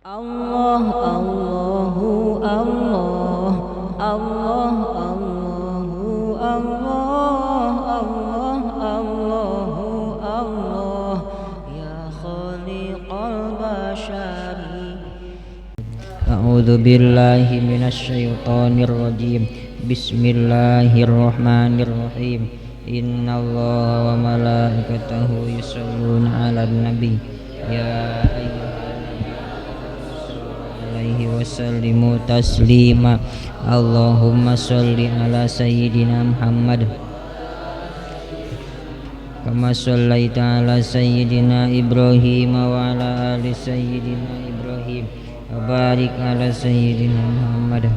Allah Allahu Allah Allah Allahu Allah Allah Allahu Allah ya khaliqal bashari. A'udzu billahi minasyaitonir rajim. Bismillahirrahmanirrahim. Innallaha wa malaikatahu yusholluna 'alan nabi ya ayyuhalladzina wa sallimu taslima. Allahumma sholli ala sayyidina Muhammad kama shallaita ala sayyidina Ibrahim wa ala ali sayyidina Ibrahim wa barik ala sayyidina Muhammad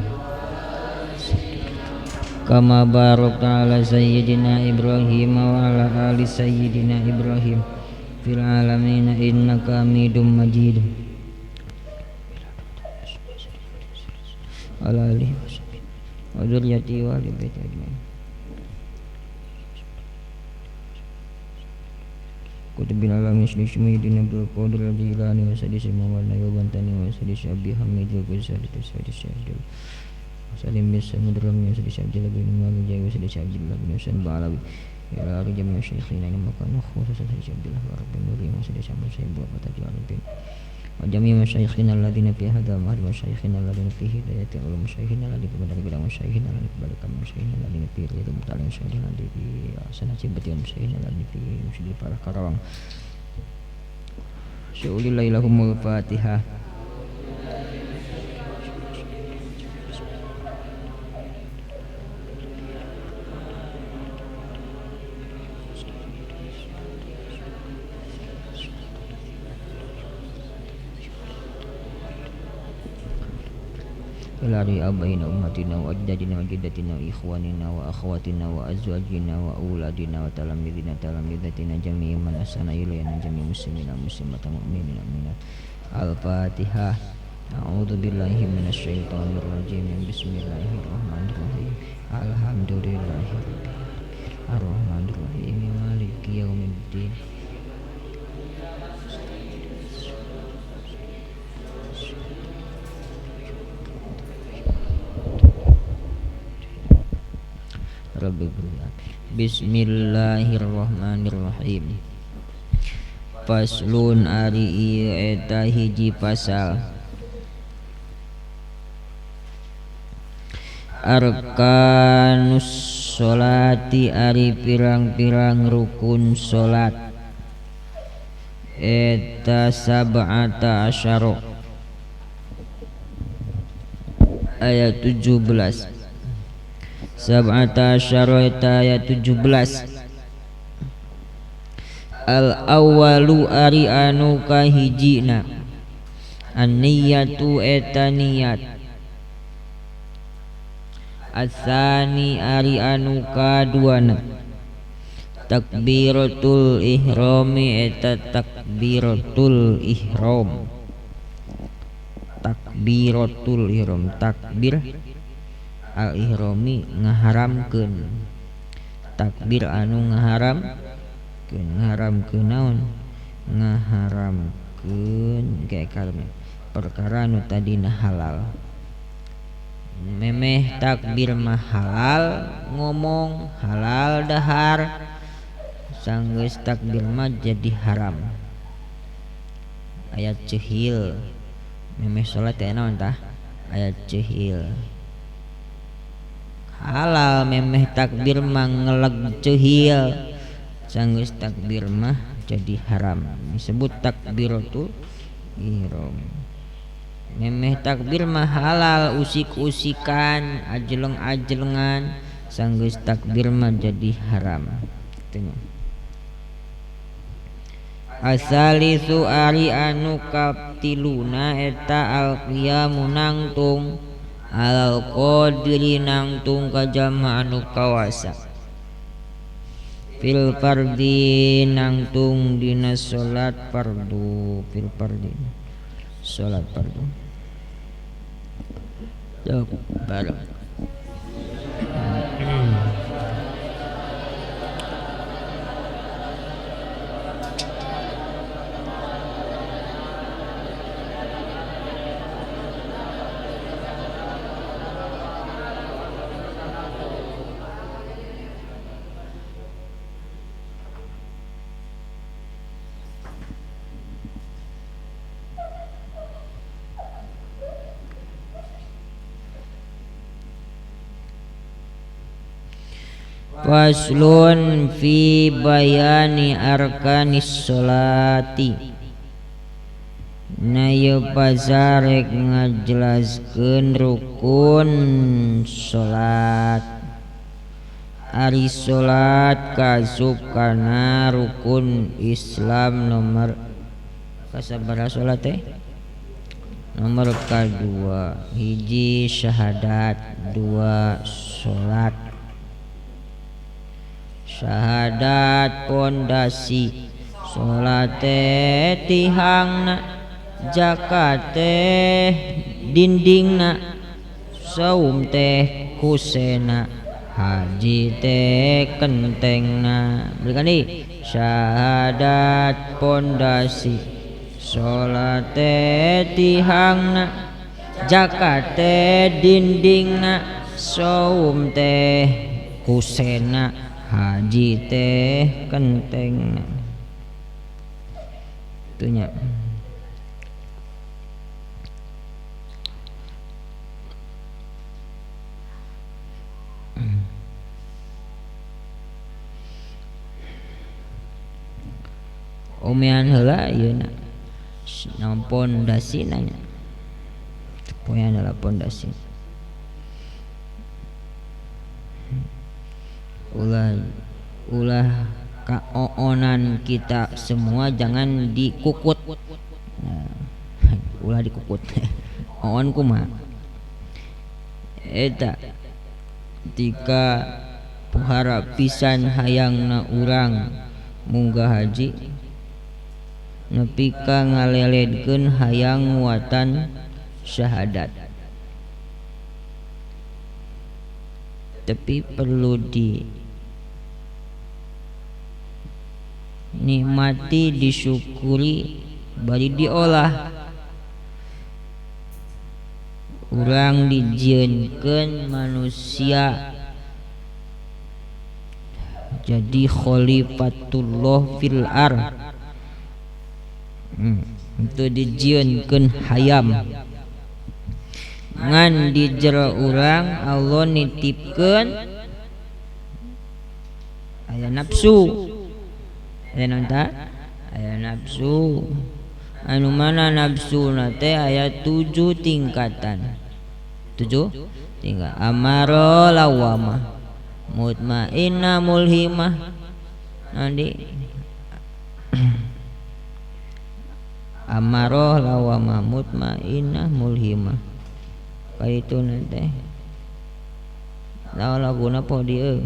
kama barakta ala sayyidina Ibrahim wa ala ali sayyidina Ibrahim fil alamin innaka Hamidum Majid. Ala alihi wa sahbihi wa dzurriyyatihi wa ahli baiti ajmain. Kutubil alamin Syekh Abdul Qadir Jilani wa Sayyidi Muhammad Nayyibantani wa Sayyidi Abi Hamid al-Ghazali wa Sayyidi Syekh Salim bin Samudram wa Sayyidi Abdullah bin Malik wa Sayyidi Abdullah bin Husain Ba'alawi ila jami' syekhina makana khususan Sayyidi Abdullah wa Rabbin Nuri wa Sayyidi Syamsul Sayyid wa Tajul Arifin wa jami' masyayikhina alladziina fi hadzal mahdi wa masyayikhina alladziina fi hidayati ulum masyayikhina alladziina fi madari bilang masyayikhina alladziina fi baraka masyayikhina alladziina fi riyadil mutalim masyayikhina alladziina fi sanati bati masyayikhina alladziina fi masjidil Farah Karawang. Syu'ulillahi lahumul Fatihah. Lari abaina ummatina wa ajdadina wa jaddatina wa ikhwanina wa akhwatina wa azwajina wa auladina wa talamidina talamidhatina jami'i man asana ilayna jami'i muslimina muslimata mu'minina mu'minat. Al-Fatihah. A'udzu billahi minasyaitonir rajim. Bismillahirrahmanirrahim. Alhamdulillahirabbil alamin. Arrahmanirrahim. Maliki yaumiddin. Bismillahirrahmanirrahim. Faslun ari ieu eta hiji pasal. Arkanus sholati ari pirang-pirang rukun salat eta sab'ata asyara ayat 17. Sab'ata asyara ayat 17. Al awwalu ari anu kahijina an-niyatu eta niat. Asani ari anu kaduana takbiratul ihrami eta takbiratul ihram. Takbiratul ihram, takbir al-ihrami ngaharamkeun. Takbir anu ngaharamkeun, ngaharamkeun naon? Ngaharamkeun kayak perkara anu tadina halal. Memeh takbir mah halal ngomong, halal dahar, sanggeus takbir mah jadi haram. Ayat cehil. Memeh salat teh naon tah? Ayat cehil. Halal memeh takbir mah ngeleg cehil, sanggeus takbir mah jadi haram. Disebut takbiratul ihram. Memeh takbir mah halal usik-usikan, ajeleng-ajelengan, sanggeus takbir mah jadi haram. Tanya. Asalisu ari anu kaptiluna eta al-qiyamu nangtung alal qadri nangtung ka jama anu kawasa fil fardi nangtung dina salat fardu. Fil fardi salat fardu. Cok bareng. Faslun fi bayani arkanis sholati. Na ieu pasal rek ngajelaskeun rukun salat. Ari salat kasup kana rukun Islam nomor kasabaraha salat teh? Nomor kadua, hiji syahadat, dua salat. Syahadat pondasi, salat teh tihangna, zakat teh dindingna, saum teh kusena, haji teh kentengna. Berikan di syahadat pondasi, salat teh tihangna, zakat teh dindingna, saum teh kusena, haji teh kentengna. Itunya. Omean heula ieu na. Naon pondasina nya. Poean heula pondasi. Ulah kaoonan kita semua jangan dikukut. Nah, ulah dikukut. Oon kumaha? Eta tika pohara pisan hayangna urang munggah haji nepi ka ngaleledkeun hayang nguatan syahadat. Tapi perlu di nikmati, disyukuri, bari diolah. Urang dijieunkeun manusia jadi khalifatullah fil ar. Itu dijieunkeun hayam. Ngan di jero urang Allah nitipkeun aya nafsu. Aya naon ta? Aya nafsu. Anu mana nafsuna teh aya 7 tingkatan. 7 tingkat. Amaro lawamah, mutmainnah mulhimah. Nanti amaro lawamah mutmainnah mulhimah. Kaitu nanti lawan laguna po dieu.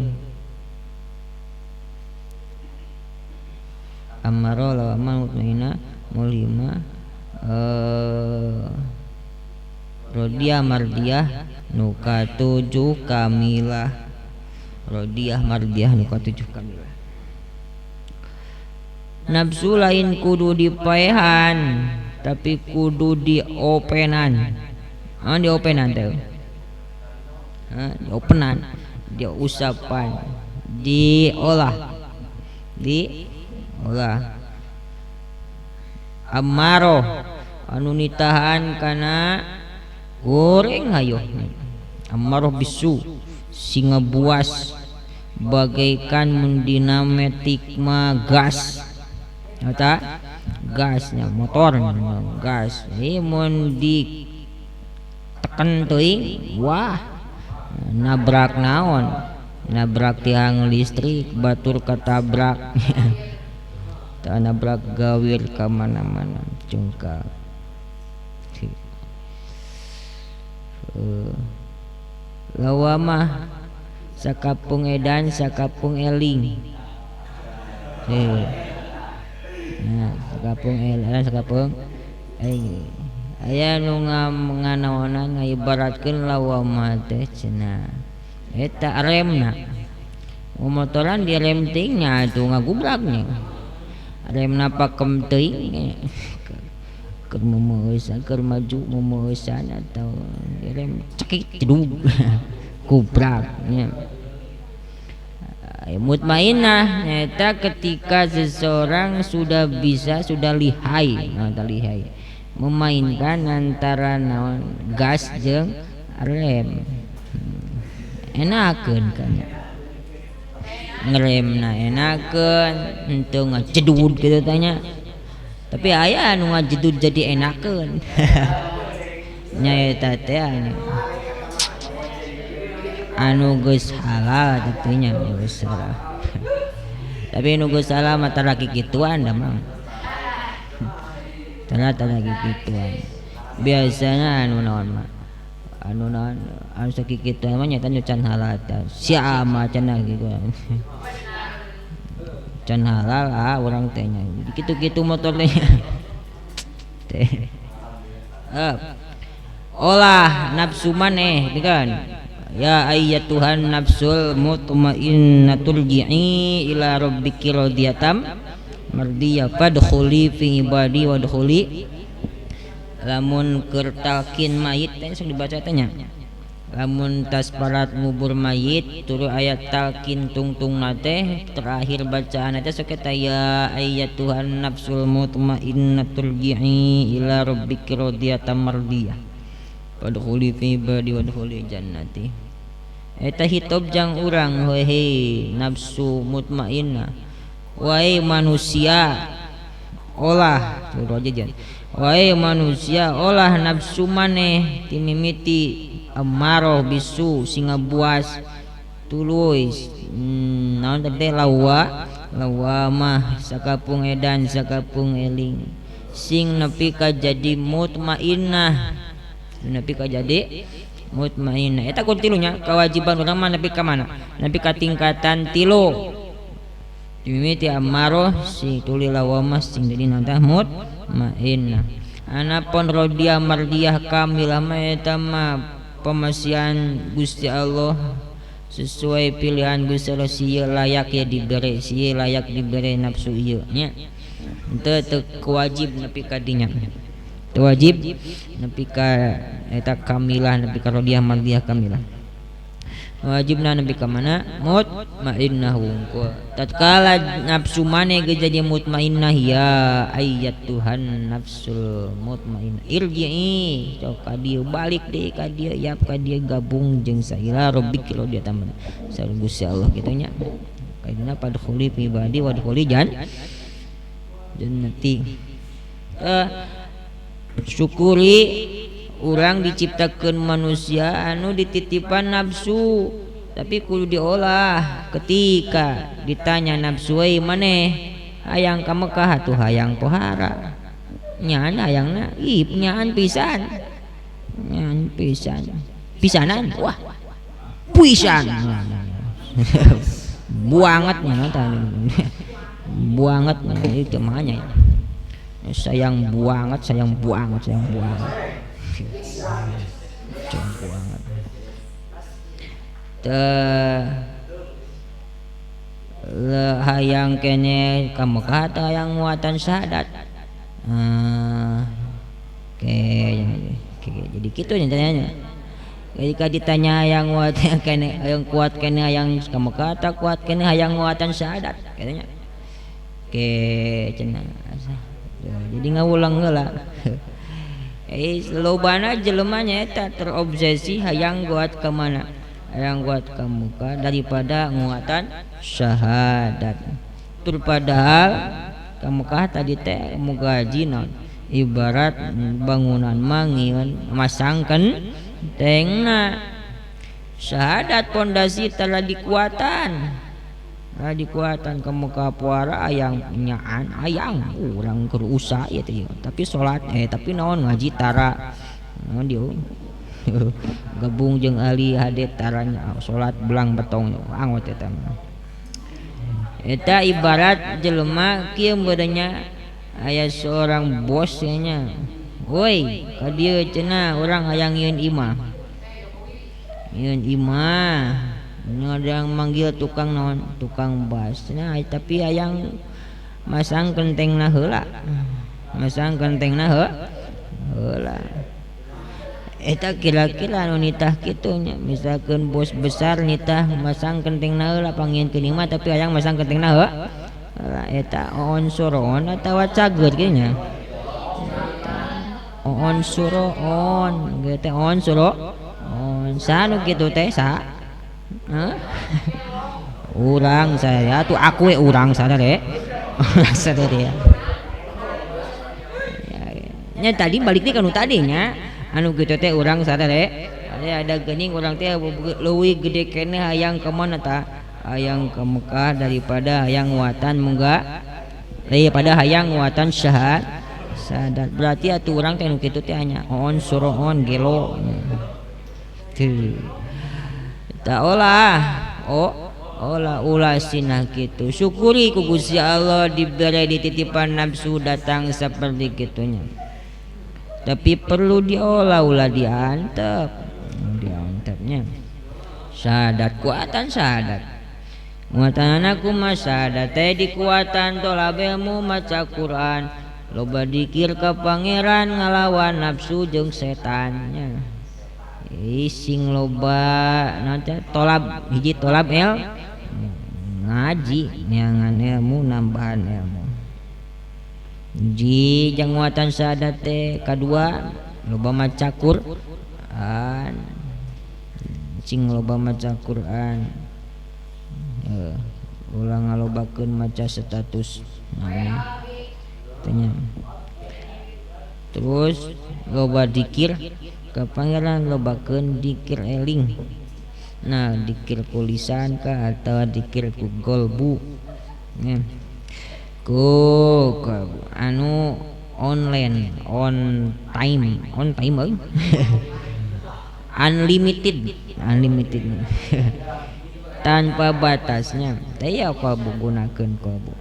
Amaro lawamah mutmainnah mulhimah, rodiah mardiah nuka 7 kamilah. Rodiah mardiah nuka 7 kamilah. Nafsu lain kudu dipaehan tapi kudu diopenan. Ah, diopenan teh. Diopenan, diusapan, diolah. Diolah. Amaro anu nitahan kana goreng hayo. Amaro bisu singa buas bagaikan mendinametik mah gas. Eta gasnya motor gas. Ieu mun di teken teuing, wah nabrak naon, nabrak tiang listrik, batur ketabrak. Tah nabrak gawir ka mana-mana cungkal. Lawamah sakapung edan sakapung eling. Nah, sakapung edan sakapung eling. Aya nu nganaonan ngaibaratkeun lawamah teh cenah eta remna. Motoran direm teuing nya atuh ngagubraknya. Remna pakem teuing keur meumeusan keur maju meumeusan atau direm cekik cedug gubrak nya. Mutmainnah nyaeta ketika seseorang sudah bisa, sudah lihai, nah, lihai memainkan antara naon gas jeung rem. Enakeun kan. Ngeremna enakeun henteu ngajedud kitu teh nya. Tapi aya anu ngajedud jadi enakeun. Nya eta teh anu geus halal kitu nya geus halal. Tapi nu geus halal mah tara kikituan da mah. Tara kikituan. Biasana anu naon mah anu naon anu sakikituan mah nyata nu can halal teh. Sia mah cenah kitu. Can halal ah urang teh nya. Kitu-kitu motor teh. Teh. Olah nafsu maneh kan. Ya ayyatuhan nafsul mutmainnatul ji'i ila rabbiki radiyatam mardiyah fadkhuli fi ibadi wadkhuli. Lamun keur talqin mayit teh sok dibaca teh nya. Lamun tas parat ngubur mayit tuluy ayat talqin tungtungna teh terakhir bacaan teh sok eta ya ayyatuhan nafsul mutmainnatul ji'i ila rabbiki radiyatam mardiyah fadkhuli fi ibadi wadkhuli jannati. Eta hitob jang urang hehe nafsu mutmainnah. Wahai manusia olah suruh aja jan. Wahai manusia olah nafsu maneh timimiti amaroh bisu singa buas tuluy naon teh lawa lawamah sakapung edan sakapung eling sing nepi ka jadi mutmainnah nepi ka jadi mutmainnah. Eta kun tilunya kewajiban urang mah nepi ka mana? Nepi ka tingkatan tilu. Dimimiti amaroh sing tuluy lawamah sing jadi nantah mutmainnah. Anapun rodiah mardiah kamilah mah eta mah pemasihan Gusti Allah sesuai pilihan Gusti Allah sieu layak ya dibere, sieu layak dibere nafsu ieu nya. Henteu teu wajib nepi ka dinya. Teu wajib nepi ka eta kamilah nepi ka rodiah mardiah kamilah. Wajibna nepi ka mana? Mutmainnah wungkul. Tatkala nafsu maneh geus jadi mutmainnah ya ayat Tuhan nafsul mutmainnah irji'i sok ka dieu balik deui ka dieu yap ka dieu gabung jeung saila rabbik dia taman sareng Gusti Allah kitu nya. Kaidina padkhuli fi ibadi wadkhuli jannati. Syukuri urang diciptakeun manusia anu dititipan nafsu tapi kudu diolah. Ketika ditanya nafsu euy maneh hayang ka Mekah atuh hayang pohara nyaan hayangna ih nyaan pisan nyaan pisan pisanan wah pisan buanget nya tah buanget itu makanya sayang buanget sayang buanget sayang buanget sayang buanget teh hayang kene ka Mekah teh hayang muatan syahadat. Jadi kitu nya tanyanya. Ketika ditanya hayang muat kene hayang kuat kene hayang ka Mekah teh kuat kene hayang muatan syahadat katanya. Ke cenah. Jadi ngawulang heula. Lobana jelema nya eta terobsesi hayang kuat ka mana? Hayang kuat ka muka daripada nguatan syahadat. Tur padahal ka Mekah tadi teh muga haji naon? Ibarat bangunan mangieun masangkeun tengna. Syahadat pondasi telah dikuatan. Telah dikuatan ke Mekah puara hayang nyaan hayang urang keur usaha ieu teh. Tapi salat tapi naon ngaji tara. Naon dieu? Gabung jeung ahli hadits taranya salat belang betong angot eta mah. Eta ibarat jelema kieu meureunnya aya seorang bos nya. Woi, ka dieu cenah urang hayang nyieun imah. Nyieun imah. Nya yang manggil tukang naon? Tukang bas. Nah, tapi hayang masang kentengna heula. Masang kentengna heula. Eta kira-kira anu nitah kitu nya, misalkeun bos besar nitah masang kentengna heula pangieunkeun imah tapi hayang masang kentengna heula. Eta oon suroon atawa cager kieu nya. Eta oon suroon, kieu teh oon suroon. Saha nu kitu teh saha? Hah? Urang saya tuh aku we urang sadare. Urang sadare. Nya tadi balik deui ka nu tadi nya. Anu kitu teh urang sadare. Ada geuning urang teh leuwih gede keneh hayang ka mana tah? Hayang ka Mekah daripada hayang nguatan munggah daripada hayang nguatan syahadat. Berarti atuh urang teh nu kitu teh nya on suroon gelo. Teu. Ta olah oh olah ulah sinah kitu. Syukuri ku Gusti Allah dibere dititipan nafsu datang seperti kitunya. Tapi perlu diolah ulah diantep. Diantepnya. Syahadat kuatan syahadat. Nguatan anakku mah syahadat teh dikuatan tolab ilmu maca Quran. Loba dikir ka pangeran ngalawan nafsu jeung setannya. Sing loba nanti tolab hiji tolab el ngaji neangan ilmu nambahan ilmu. Hiji jang nguatan syahadat teh kadua loba maca Quran. Sing loba maca Quran. Ulah ngalobakeun maca status nah, tanya. Terus loba dikir ka pangeran lobakeun dikir eling. Nah, dikir ku lisan kah atau dikir ku golbu. Nya. Ku anu online, on time euy. Unlimited, unlimited. Tanpa batasnya. Teh ya kalbu gunakeun kalbu.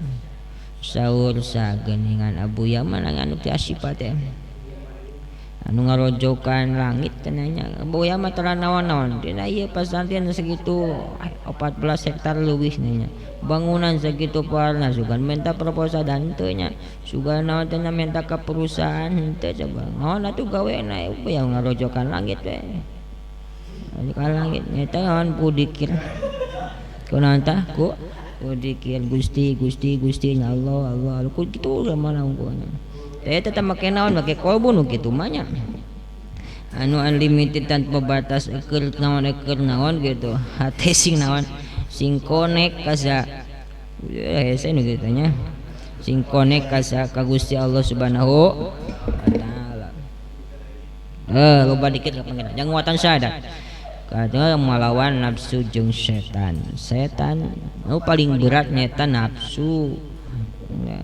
Saur sageningan Abu Yaman anu teh sifat teh. Anu ngarojokan langit cenah Abu Yaman tara naon-naon. Dina ieu pasantren segitu 14 hektar leuwih nya. Bangunan segitu parna sugan minta proposal dan teu nya. Sugan naon teh minta ka perusahaan henteu coba. Naon atuh gawena yang ngarojokan langit we. Ngarojokan langit nyata naon ku dikir. Kunaon tah ku dikir Gusti Gusti Gusti nya Allah Allah ku kitu mana unggulna. Teh tetep make naon make kolbu nu kitu mah nya. Anu unlimited tanpa batas eukeur naon gitu. Hate sing naon sing konek kasa hese nu kitu nya. Sing konek kasa ka Gusti Allah Subhanahu wa taala. Loba dikit ka pangeran. Jangan nguatan syahadat. Kadang melawan nafsu jeung setan. Setan nu paling berat nyata nafsu.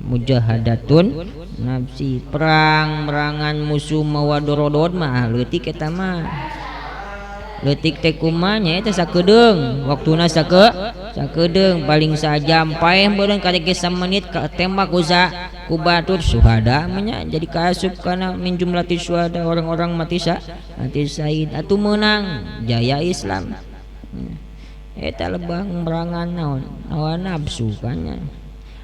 Mujahadatun nafsi, perang merangan musuh mawa dorodod mah leutik eta mah. Leutik teh kumaha nya eta sakedeung, waktuna sakedeung paling sajam paeh beureun karek ge samenit tembak usa ku batur syuhada mah nya jadi kaasup kana min jumlati syuhada orang-orang mati mati syahid atuh meunang jaya Islam. Eta lebang merangan naon hawa nafsu kan nya.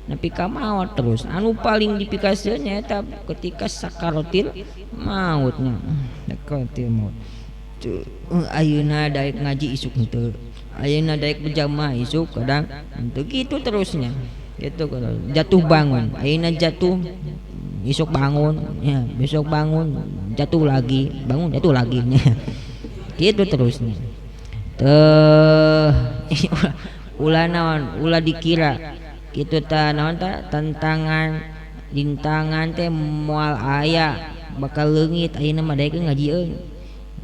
Nepi ka maot terus anu paling dipikasieun nya eta ketika sakaratil mautnya. Sakaratil maut. Ayeuna daek ngaji isuk henteu. Ayeuna daek berjamaah isuk kadang henteu kitu terusnya. Gitu kalau jatuh bangun, ayeuna jatuh isuk bangun ya, besok bangun jatuh lagi, bangun jatuh lagi nya. Gitu terusnya. Teh ulah naon, ulah dikira kitu ta naon ta tantangan rintangan teh moal aya bakal leungit ayeuna mah daek ngaji euy.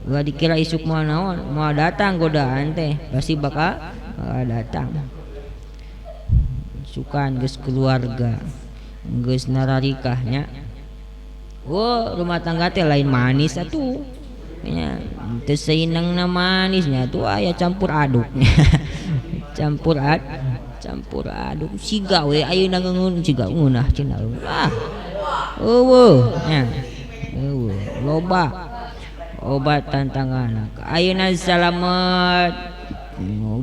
Ulah dikira isuk moal naon, moal datang godaan teh pasti bakal datang. Sukan geus keluarga, geus nararikah nya. Oh, rumah tangga teh lain manis atuh. Nya teu sainangna manisnya tuh aya campur aduknya. Campur aduk siga we ayeuna ngeungeun siga ngeunah cenah. Ah. Eueuh nya. Eueuh loba obat tantangan. Ayeuna salamet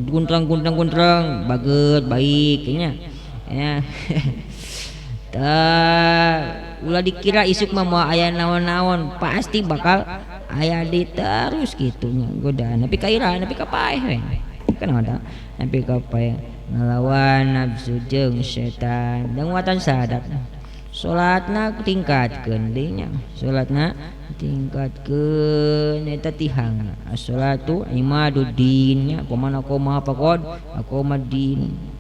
guntrang-guntrang-guntrang bageut baik nya. Ya. Tah ulah dikira isuk mah moal aya naon-naon, pasti bakal aya di terus kitu nya godaan. Nepi ka iraha, nepi ka paeh we. Kunaon tah? Nepi ka paeh ngalawan nafsu jeung setan. Jeung nguatan syahadat. Salatna tingkatkeun deui nya. Salatna tingkatkeun eta tihangna. As-salatu imaduddin nya, kumaha kumaha pakod aqamaddin.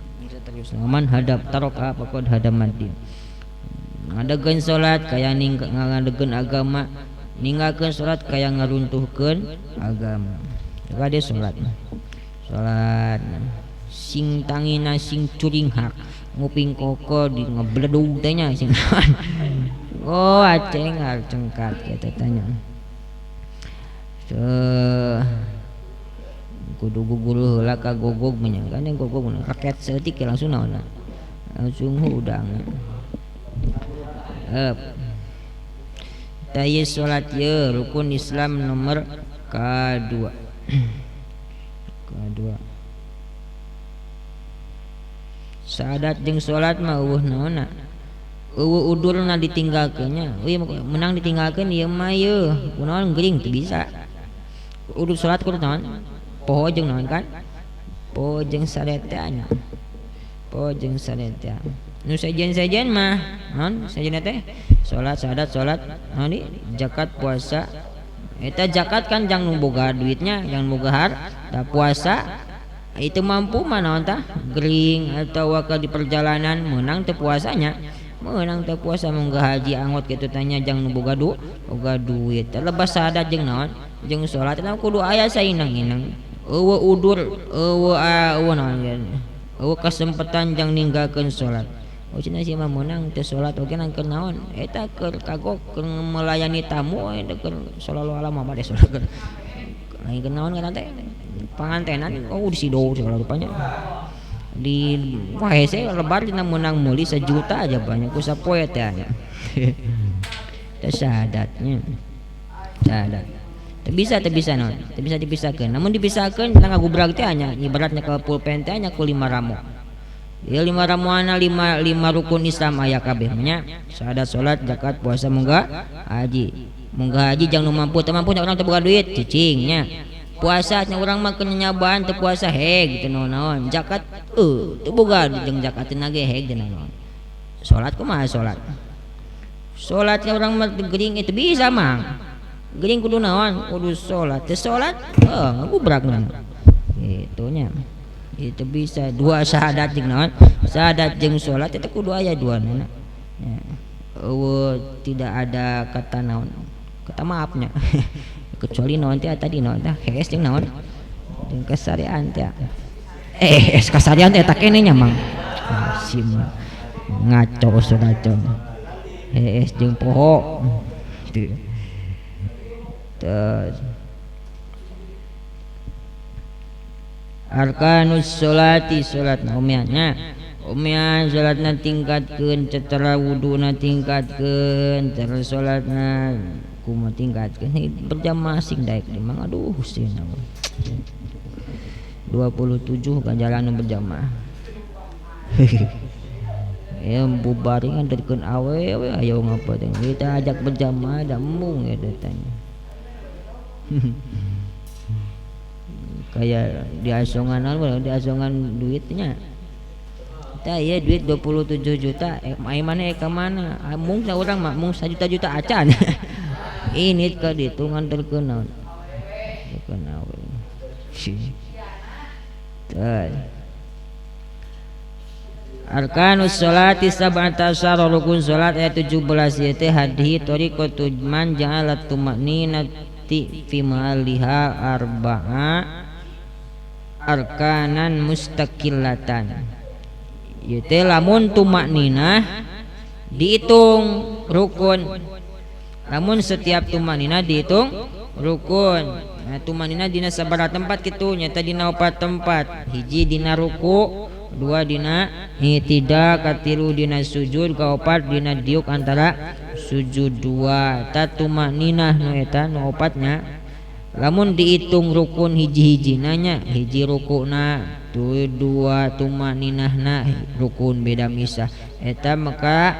Terus man hadap taroka faqad hadamaddin. Ngadegeun salat kaya ngadegeun agama, ninggalkeun salat kaya ngaruntuhkeun agama. Kade salat. Salat sing tangina sing curinghak nguping koko di ngebledug teh nya sing oh acengar cengkat kitu tanya. Kudu guguru heula ka gogog nya kan gogog raket saeutik langsung naon langsung hudang. Tah ieu salat ieu rukun Islam nomor kadua. Kadua. Syahadat jeung salat mah eueuh naonna. Eueuh udurna ditinggalkeun nya. Euy menang ditinggalkeun ieu mah ieu kunaon geuring teu bisa. Udur salat kudu naon? Poho jeung naon kan? Poho jeung sareta nya. Poho jeung sareta. Nu sejen-sejen mah naon sejen teh? Salat, syahadat, salat, naon di? Zakat, puasa. Eta zakat kan jang nu boga duitnya, jang nu boga harta. Puasa itu mampu mah naon tah? Gering atawa ke di perjalanan meunang teu puasanya. Meunang teu puasa munggah haji angot kitu tanya jang nu boga boga duit. Lebas syahadat jeung naon? Jeung salat eta kudu aya sainang-inang. Eueuh udur, eueuh naon eueuh kesempatan jang ninggalkeun salat. Oh cenah si mah meunang teu salat oge nang keur naon? Eta keur kagok keur melayani tamu eta keur sallallahu alaihi wasallam bade salat. Lain keur naon kana teh? Pangantenan oh di sido segala rupanya. Di wah hese lebar dina meunang meuli 1 juta aja banyak ku sapoe teh nya. Teh syahadatnya. Syahadat. Teu bisa teu bisa naon? Teu bisa dipisahkeun. Namun dipisahkeun tah ngagubrag teh nya ibaratnya ke pulpen teh nya ku 5 ramo. Ya 5 ramuana 5 rukun Islam aya kabeh nya. Syahadat, salat, zakat, puasa, munggah haji. Munggah haji jang nu mampu teu mampu urang teu boga duit cicing nya. Puasa nya urang mah keur nyabaan teu puasa heg teu naon-naon. Zakat teu boga jeung zakat ge heg teu naon. Salat kumaha salat? Salatnya urang mah gering itu bisa mah. Gering kudu naon? Kudu salat. Teu salat ngagubrak kitu nya. Itu bisa dua syahadat jeung naon? Syahadat jeung salat itu kudu aya duanana. Ya. Eueuh tidak ada kata naon? Kata maafnya. Kecuali naon teh tadi naon teh hees jeung naon? Jeung kasarean teh. Es kasarean teh eta keneh nya mang. Sim ngaco ngaco. Hees jeung poho. Teu. Terus arkanus sholati salatna umiannya umian salatna tingkatkeun cetera wuduna tingkatkeun terus salatna kumaha tingkatkeun berjamaah sing daek di mang aduh sieun 27 ganjaran berjamaah. Ya bubar kan derkeun awewe ayo ngapa teh kita ajak berjamaah da embung ya tanya. Kayak di asongan di asongan duitnya. Tah ieu duit 27 juta ai mana ka mana? Mung urang mah mung sajuta-juta acan. Ini ka ditu nganterkeun naon? Nganterkeun awe. Tah. Arkanus sholati sab'ata asyara rukun salat ayat 17 ieu teh hadhi thariqatu man ja'ala tuma'ninati fi mahaliha arba'a arkanan mustaqillatan. Ieu teh lamun tumakninah dihitung rukun. Lamun setiap tumakninah dihitung rukun. Nah, tumakninah dina sabaraha tempat kitu nyata dina 4 tempat. Hiji dina ruku, 2 dina i'tidal, katilu dina sujud, kaopat dina diuk antara sujud 2. Ta tumakninah nu eta nu opatnya. Lamun dihitung rukun hiji-hiji nanya hiji rukuna tu 2 tumakninahna rukun beda misah eta maka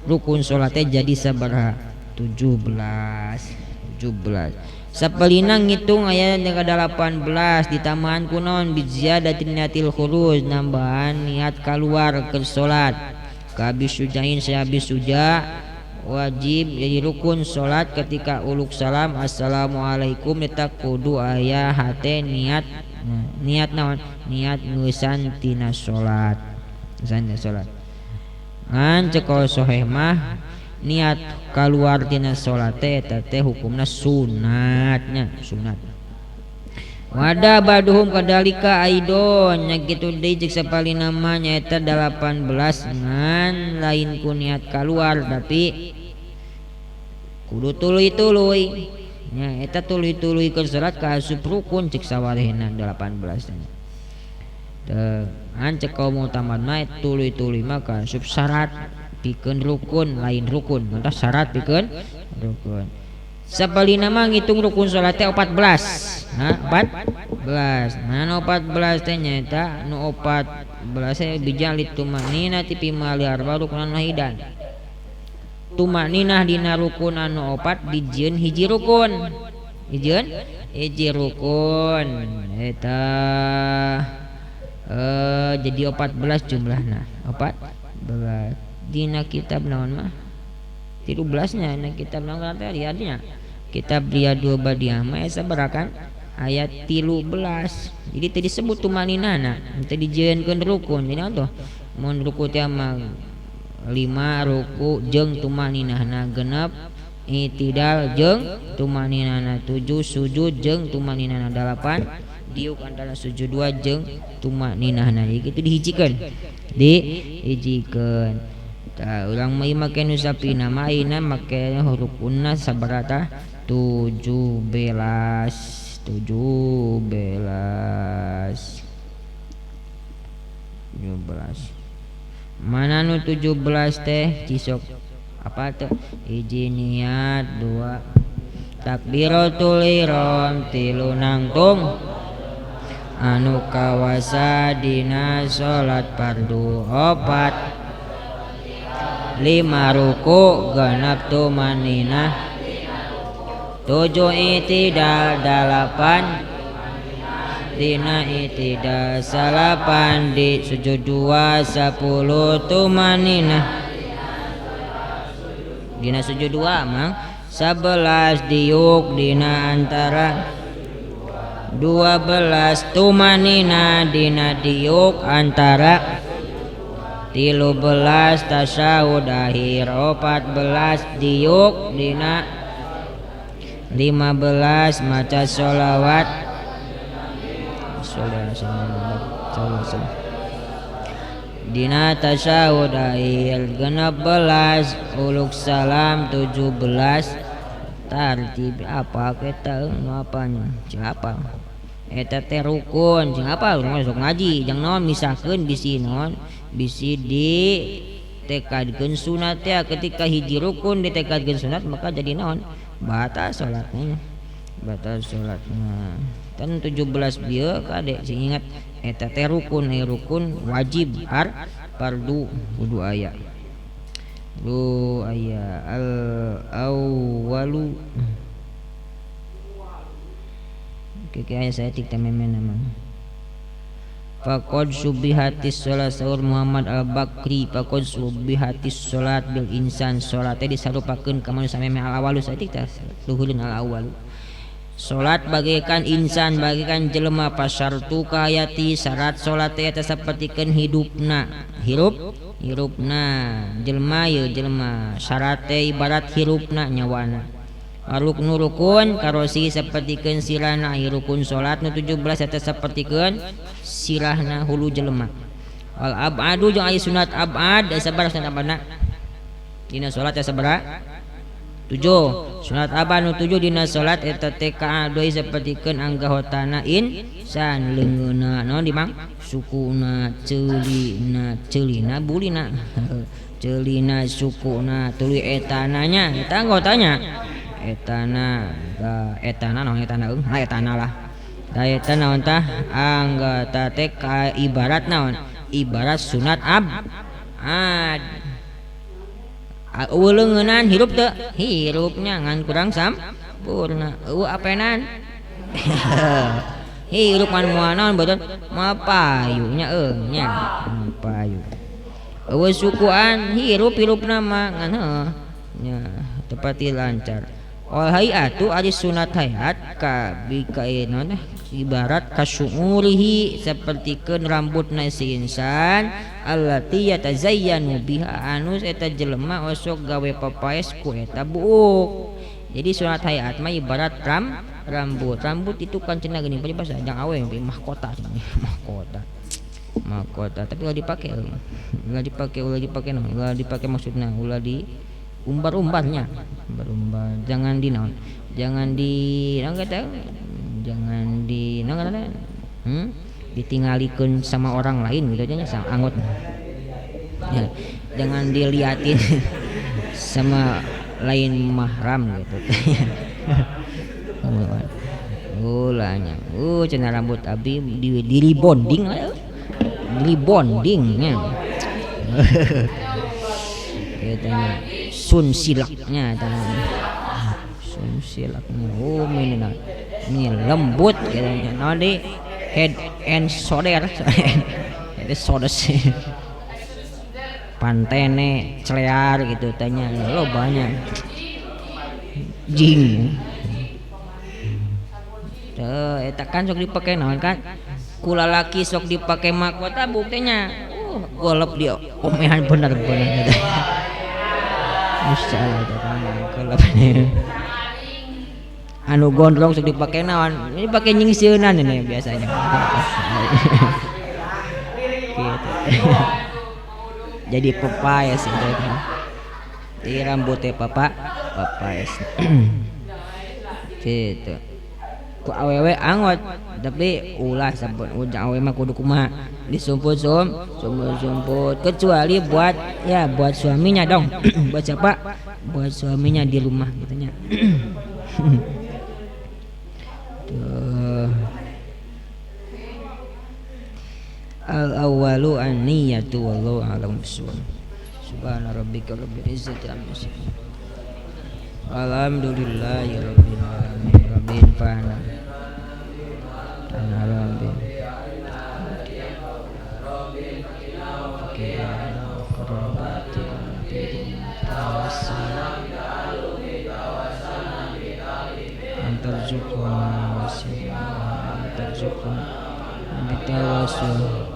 rukun salatnya jadi sabaraha 17 17 sapalina ngitung aya ka 18 ditambahan kunaon biziyadatin niatil khuruj nambahan niat keluar ke salat kabis sujain sehabis suja wajib jadi rukun salat ketika uluk salam assalamualaikum eta kudu aya hate niat niat naon niat ngeusan tina salat Misalnya salat. Ngan cek sahih mah niat keluar tina salat teh eta teh hukumna sunatnya, sunat. Wada baduhum kadalika aidon nya kitu deui cek sapalina mah nyaeta 18 ngan lain ku niat keluar tapi kudu tuluy-tuluy. Nya eta tuluy-tuluy keur salat kaasup rukun cek sawalehna 18 nya. Teu ngan cek kaum muktamad mah tuluy-tuluy mah kaasup syarat pikeun rukun lain rukun, mantap syarat pikeun rukun. Sapalina mah ngitung rukun salat teh 14. Nah, 14. Nah, nu 14 teh nyaeta nu 14 teh bijali tumanina ti pimali arba rukunan wahidan. Tumaninah dina rukun anu opat dijieun hiji rukun. Dijieun hiji rukun eta jadi 14 jumlahna. 14 dina kitab naon mah? 13 nya dina kitab naon teh artinya kitab Riyadul Badiah mah aya sabaraha ayat 13. Jadi teu disebut tumaninana, teu dijieunkeun rukun. Jadi naon tuh? Mun ruku teh mah 5 ruku jeung tumaninahna genep, itidal jeung tumaninahna 7, sujud jeung tumaninahna 8, diuk antara sujud 2 jeung tumaninahna. Jadi kitu dihijikeun. Dihijikeun. Tah urang mah ieu make nu sapina mah ayeuna make rukunna sabaraha? 17. 17. 17. Mana nu 17 teh cisok apa teh? Hiji niat, 2 takbiratul ihram, 3 nangtung anu kawasa dina salat fardu, 4 5 ruku genep tumaninah, 7 itidal, 8 dina itidal, 9 di sujud 2, 10 tumaninah dina sujud 2 mang, 11 diuk dina antara 12 tumanina dina diuk antara 13 tasyahud akhir, 14 diuk dina 15 maca sholawat dina tasyahud akhir, 16 uluk salam, 17 tartib apa kita nu apanya siapa eta teh rukun jeung apa urang sok ngaji jang naon misahkeun bisi naon bisi di tekadkeun sunat teh. Ketika hiji rukun ditekadkeun sunat maka jadi naon batal salatnya, batal salatnya. Tan 17 bieu kade sing ingat eta teh rukun, rukun wajib har fardu kudu aya. Lu aya al awwalu. Oke, aya saya tik tememen emang. Faqad subihatis sholat sahur Muhammad Al-Bakri. Faqad subihatis sholat bil insan. Sholat teh disarupakeun ka manusia memeh al awalu saeutik teh luhureun al awalu. Salat bagaikan insan bagaikan jelema pasartu kahayati syarat salat teh eta sapertikeun hidupna. Hirup hirupna jelema ye jelema syarat teh ibarat hirupna nyawana. Ruknu rukun karosi sapertikeun sirahna rukun salat nu 17 eta sapertikeun sirahna hulu jelema. Wal abadu jeung aya sunat abad sabaraha sunat abadna dina salat eta sabaraha? 7. Sunat abad nu 7 dina salat eta teh kaadoi sapertikeun anggahotana insan leungeunna naon di mang sukuna ceulina ceulina bulina ceulina sukuna tuluy etana nya eta anggotanya etana etana naon etana eung ha etana lah da eta naon tah anggota teh ka ibarat naon ibarat sunat ab ad eueuh leungeunan hirup teu hirupnya ngan kurang sampurna eueuh apenan hirup ngan moal naon betul moal payu nya eung nya payu eueuh sukuan hirup hirupna mah ngan heuh nya tepati lancar. Wal hayatu ari sunat hayat ka bikaina ibarat kasyurihi sapertikeun rambutna si insan allati yatazayyanu biha anu eta jelema osok gawe papaes ku eta buuk. Jadi sunat hayat mah ibarat rambut. Rambut itu kan cenah geuning bahasa jang awe mahkota mahkota. Mahkota tapi ulah dipake, ulah dipake, ulah dipake naon, ulah dipake maksudna ulah di umbar-umbarnya, umbar-umbar, jangan di naon, jangan di naon kata, jangan di naon kata, ditinggalikeun sama orang lain gitu aja nya, anggot. Ya, jangan diliatin sama lain mahram gitu. Ulahnya, cenah rambut abi di rebonding, di bondingnya. Katanya sun silaknya, sun silaknya. Oh ini lembut katanya. Nah di head and shoulder, head shoulder pantene celear gitu tanya lo banyak jing. Tuh, eta kan sok dipake naon kan? Kula laki sok dipake mahkota buktinya. Golep dia omehan bener-bener. Masyaallah eta kan golep. Anu gondrong sok dipake naon? Ini pake nyingsieunan ini biasanya. Gitu. Jadi pepaes itu kan. Di rambutnya papa papaes. Gitu. Ku awewe angot tapi ulah sampun ujang awewe mah kudu kumaha disumput sumput kecuali buat ya buat suaminya dong. Buat siapa? Buat suaminya di rumah gitunya. Tuh. Al awwalu an niyyatu wallahu a'lam bissawab. Subhana rabbika rabbil izzati amma yasifun. Alhamdulillahi rabbil alamin. Rabbil fana. Rabbil. Antarzuqna antarzuqna bitawassul.